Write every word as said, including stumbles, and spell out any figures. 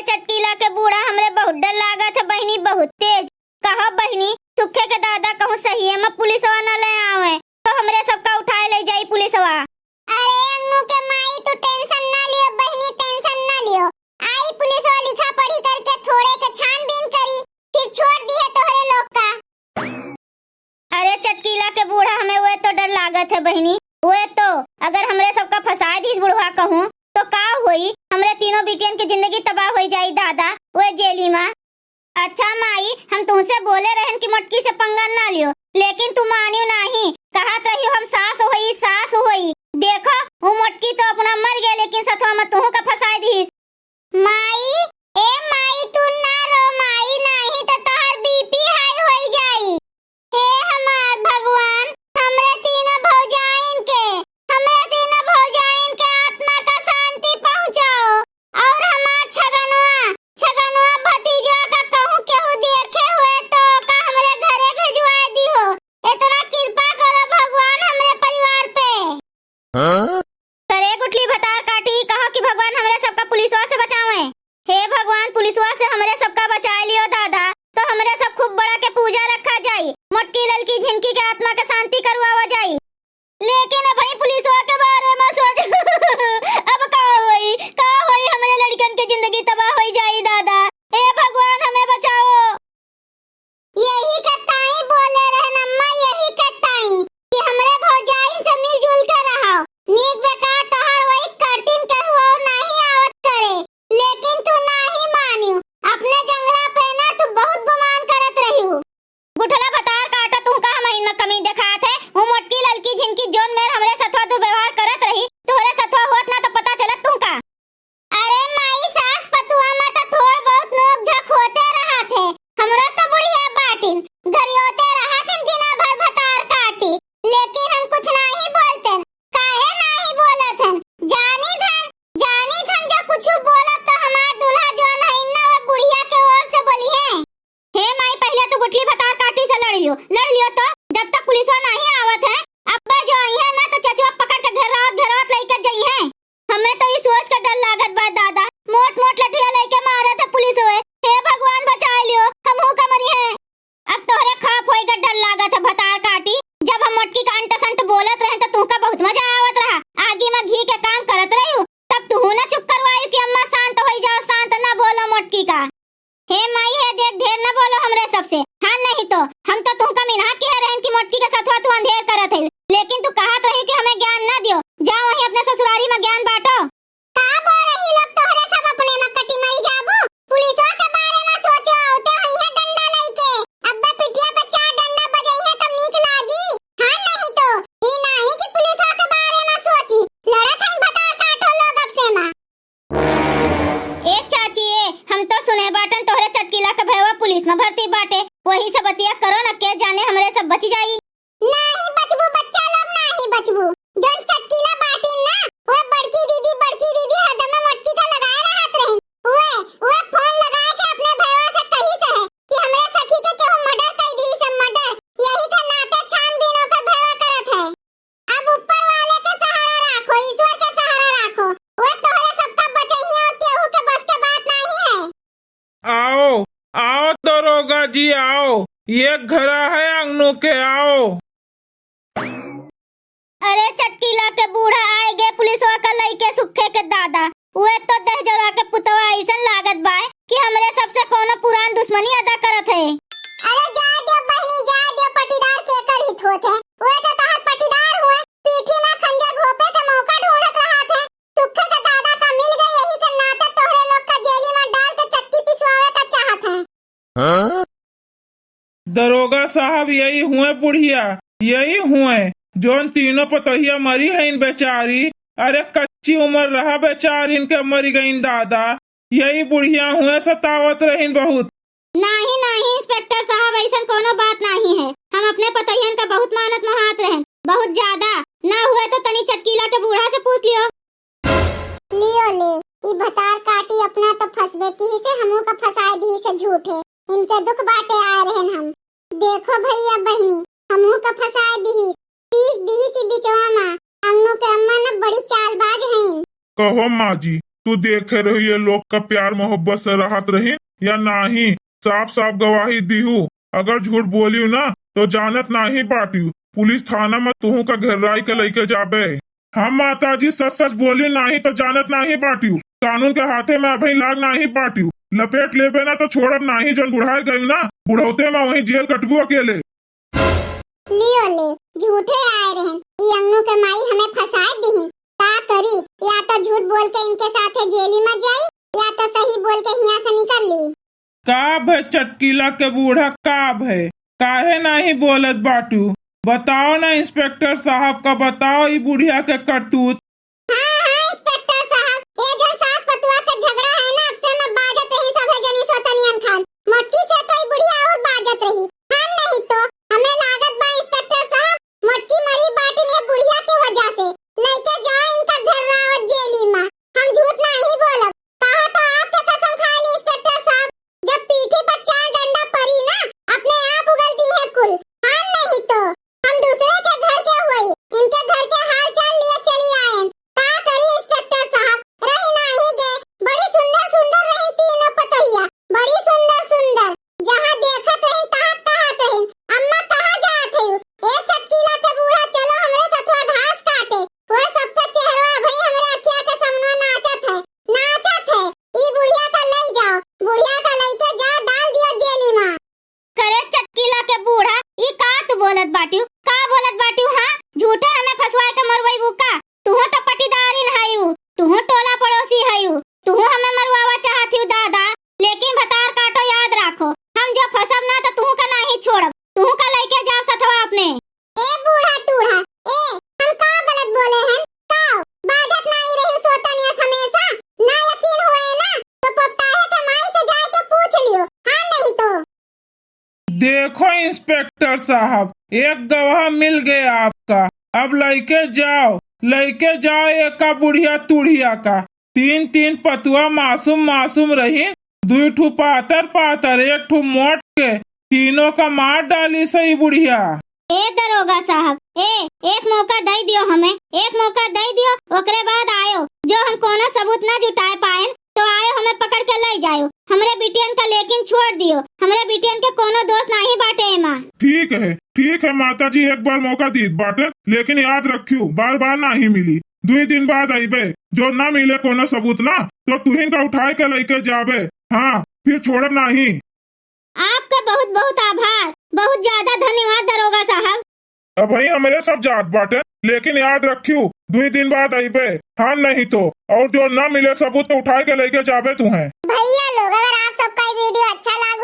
चटकीला के बूढ़ा, हमरे बहुत डर लागत है बहिनी, बहुत तेज। कहो बहिनी, सुखे के दादा कहूँ सहिए में पुलिसवा न ले आवे, तो हमरे सबका उठाए ले जाई पुलिसवा। अरे अंगनू के माई, तू tension ना लियो बहिनी, tension ना लियो। आई पुलिसवा लिखा पढ़ी करके थोड़े के छानबीन करी, फिर छोड़ दिए तोहरे लोग का। अरे चटकीला के बूढ़ा, हमें वे तो डर लागत है बहिनी, वे तो अगर हमरे सबका फंसाए दीस बुढ़वा कहूँ तो का होई, हमरे तीनों बिटियन के जिंदगी तबाह होई जाई दादा, वे जेली में। अच्छा माई, हम तुमसे बोले रहन कि मोटकी से पंगा ना लियो, लेकिन तू मानियो नाही, कहत रहियो हम सास होई, सास होई। देखो, वो मोटकी तो अपना मर गया, लेकिन सथवा में तुहू का फंसाए दीस। माई, ए माई, तू ना रो माई, नाही तो तोहर BP high होई जाई। हे हमार भगवान, हमरे तीनों भौजाइन के, हमरे तीनों भौजाइन के आत्मा का शांति पहुँचाओ। और हमार छगनवा, छगनवा भतीजवा का कहूँ केहू देखे हुए तो का हमरे घरे भेजवा दिहो। इतना कृपा करो भगवान हमरे परिवार पे। हाँ? करे गुठली भतार काटी, कहो कि भगवान हमरे सबका पुलिसवा से बचावे। हे भगवान, पुलिसवा से हमरे सबका बचाए लियो दादा, तो हमरे सब खूब बड़ा के पूजा रखा जाई, मोटकी ललकी झिनकी के आत्मा के शांति करवावा जाई। लेकिन अब भाई पुलिसवा के बारे में सोच, अब का होई, का होई, हमरे लड़कन के जिंदगी तबाह होई जाई दादा। हे भगवान, हमें बचाओ। यही के ताई बोले रहन अम्मा, यही के ताई कि हमरे भौजाइन से मिलजुल के रहो। नीक बेकार तोहार वही करतीन, केहू और नाही आवत करे, लेकिन तू नाही मानियो। अपने जंगला पे ना तू बहुत गुमान करत रहियो। गुठला भतार काटा, तुमका हम इन में कमी देखात है। वो मोटकी ललकी झिनकी जोन मेर हमरे सथवा दुर्व्यवहार करत रही, तोहरे सथवा होत ना तो पता चलत तुमका। अरे माई, सास पतुआ में तो थोड़ बहुत नोक झोंक होते रहत है। हमरो तो बुढ़िया बाटिन, गरियोते रहत हैं दिना भर भतार काटी, लेकिन हम कुछ नाही बोलते। काहे नाही बोलत हन? जानी थन, जानी थन जो कुछ बोलब तो हमार दूल्हा जोन है ना, वो बुढ़िया के ओर से बोली है। हे माई, पहिले तू गुठली भतार काटी से लड़ लियो, लड़ लियो तो, जब तक पुलिसवा नाही आवत है। अब्बे जो आई है ना तो चचवा पकड़ के घेरावत घेरावत लइके जई है। हमें तो ई सोच के डर लागत बा दादा, मोट मोट लठिया लइके मारत है पुलिसवे। हे भगवान बचाए लियो, हमहू का मरी है। अब तोहरे खौफ होई के डर लागत है भतार काटी, जब हम मोटकी का अंट संट बोलत रहे तो तुमका बहुत मजा आवत रहा, आगी में घी के काम करत रही, तब तुहू ना चुप करवायु कि अम्मा शांत होई जाओ, शांत ना बोलो मोटकी का। हे माई, हे देख, ढेर न बोलो हमरे सबसे। हाँ, नहीं तो हम तो तुमका मिनहा किहे रहन कि मोटकी के सथवा तू अंधेर करत है, लेकिन तू कहत रही कि हमें ज्ञान न दियो। जाओ वहीं अपने ससुरारी में ज्ञान बांटो। का बोल रही लोग, तोहरे सब अपने में कटी मरी जाबू। पुलिसवा के बारे में सोचो, उते होइहे डंडा लइके। अब्बे पिटिया पे चार डंडा बजइहे तब नीक लागी। हाँ, नहीं तो ई नाही कि पुलिसवा के बारे में सोची। लड़त हईन भतार काटो लोग अब से माँ। ए चाची ए, हम तो सुने बाटन तोहरे चटकीला के भैया पुलिस में भर्ती बाटे, वही से बतिया करो न, के जाने हमरे सब बची जाई। नाही बचबू बच्चा लोग, नाही बचबू। जौन चटकीला बाटिन ना, वो बड़की दीदी, बड़की दीदी हरदम मोटकी का लगाए रहत रही। उहे, उहे फोन लगाए के अपने भैया से कही से है कि हमरे सखी के केहू मर्डर कई दी से, मर्डर। यही के नाते छानबीन ओकर भैया करत है। अब ऊपर वाले के सहारा राखो, ईश्वर के सहारा राखो, वो तोहरे सबका बचइहे और केहू के बस के बात नाही है। आओ, आओ दरोगा जी, आओ, ये घरा है अंगनू के, आओ। अरे चटकीला के बूढ़ा, आए गे पुलिसवा का लइके सुखे के दादा। उहे तो दहिजरा के पुतवा अइसन लागत बाय कि हमरे सबसे कौनो पुरान दुश्मनी अदा करत है। अरे जाए दियो बहिनी, जाए दियो, पटीदार केकर हित होत है? उहे तो तोहर पटीदार हुए, पीठी में खंजर घोपे के मौका ढूंढत रहत है। सुखे के दादा का मिल गए, यही के नाते तोहरे लोग का जेली में डाल के चक्की पिसवावे का चाहत है। हाँ? दरोगा साहब, यही हुए बुढ़िया, यही हुए, जौन तीनों पतोहिया मरी हईन बेचारी। अरे, कच्ची उम्र रहा बेचारिन के मरी गईन दादा, यही बुढ़िया हुए सतावत रहीन बहुत। नाही, नाही, इंस्पेक्टर साहब, अइसन कोनो बात नाही है। हम अपने पतोहियन का बहुत मानत मोहात रहन, बहुत ज्यादा। ना हुए तो तनी चटकीला के बूढ़ा से पूछ लियो। लियो ले, ई भतार काटी अपना तो फंसबे की से, हमू का फंसाए दी से झूठे। इनके दुख बाटे आए रहन हम। देखो भैया बहिनी, हमू का फंसाए दी, पीस दी सी बिचवा मा। अंगनू के अम्मा न बड़ी चालबाज हईन। कहो माँ जी, तू तू देखे रही ये लोग का प्यार मोहब्बत से रहत रही या नाही। साफ साफ गवाही दीहू। अगर झूठ बोलियो ना तो जानत नाही बाटियो, पुलिस थाना में तुहू का घेराई के लइके जाबे। हम माता जी सच सच बोलियो नाही तो जानत नाही बाटियो, कानून के हाथे में अभी लाग नाही बाटियो। लपेट लेबे ना तो छोड़ब नाही, जौन बुढ़ाए गयू ना, बुढ़ौते में वहीं जेल कटबू अकेले। लियो ले, झूठे आए रहन, ई अंगनू के माई हमें फंसाए दिहिन। का करी, या तो झूठ बोल के इनके साथे जेली में जाई, या तो सही बोल के हियां से निकल ली। का भय चटकीला के बूढ़ा, का भय? काहे नाही बोलत बाटू? बताओ ना इंस्पेक्टर साहब का, बताओ ई बुढ़िया के करतूत। हाँ, हाँ, इंस्पेक्टर साहब, ये जो सास पतुआ के झगड़ा है ना, अब से मैं बाजत रही सभे जनी सोतनियन खान। मोटकी से तो ई बुढ़िया और बाजत रही। हम नहीं तो, हमें लागत बा इंस्पेक्टर साहब, मोटकी मरी बाटिन ये बुढ़िया के वजह से। लइके जाओ इनका घेरावत जेली में। हम झूठ नहीं बोलब। कहा तो आपके कसम खाए ली इंस्पेक्टर साहब, जब पीठी पर चार डंडा परी ना, अपने आप उगल दिहे कुल। हाँ नहीं तो, हम दूसरे के घर के हुई, इनके घर के हाल चाल लिए चली आयन। का करी इंस्पेक्टर साहब, रही नाही गए। बड़ी सुंदर सुंदर रही तीनों पतोहिया, बड़ी सुंदर सुंदर। जहाँ देखत रही तहाँ कहत रही, "अम्मा कहाँ जात है?" ए चटकीला के बूढ़ा, चलो हमरे सथवा घास काटे। वह सबका चेहरा भाई हमरे अखिया के सामने नाचत है, नाचत है। ई बुढ़िया का लई जाओ, बुढ़िया का लइके जा डाल दियो जेली में। करे चटकीला के बूढ़ा, ई का तू बोलत बाटिउ? का बोलत बाटिउ, हाँ? झूठे हमें फंसवाए के मरवइबू का? तुहू तो पटीदारिन हइउ, तुहू टोला पड़ोसी हइउ, तुहू हमें मरवावा चाहत हिउ दादा। लेकिन भतार काटो याद राखो, हम जो फंसब ना तो तुहू का नाही छोड़ब, तुहू का लइके जाब सथवा अपने। ए बूढ़ा टूढ़ा, ए, हम का गलत बोले हन? का बाजत नाही रही सोतनियस हमेशा? ना यकीन होए ना तो पोपटाहे के माई से जाए के पूछ लियो, हाँ नहीं तो। देखो इंस्पेक्टर साहब, एक गवाह मिल गया आपका, अब लइके जाओ, लइके जाओ एका बुढ़िया तुढ़िया का। तीन तीन पतुआ मासूम मासूम रही, दुई ठू पातर पातर, एक ठू मोट के, तीनों का मार डाली सही बुढ़िया। ए दरोगा साहब, ए, एक मौका दई दियो हमें, एक मौका दई दियो, ओकरे बाद आयो। जो हम कोनो सबूत ना जुटाए पाएन, तो आयो हमें पकड़ के लई जायो। हमरे बिटियन का लेकिन छोड़ दियो, हमरे बिटियन के कोनो दोष नाही बाटे एमा। ठीक है, ठीक है माता जी, एक बार मौका दीत बाटे, लेकिन याद रखियो, बार बार नाही मिली। दुई दिन बाद अइबे, जो ना मिले कोनो सबूत ना, तो तुहिन का उठाए के लइके जाबे। हाँ, फिर छोड़ब नाही। आपका बहुत बहुत आभार, बहुत ज्यादा धन्यवाद दरोगा साहब। अबहीं हमरे सब जात बाटे, लेकिन याद रखियो, दुई दिन बाद अइबे, हाँ नहीं तो, और जो ना मिले सबूत तो उठाए के लइके जाबे तुहें। भैया लोग, अगर आप सबका ये वीडियो अच्छा लाग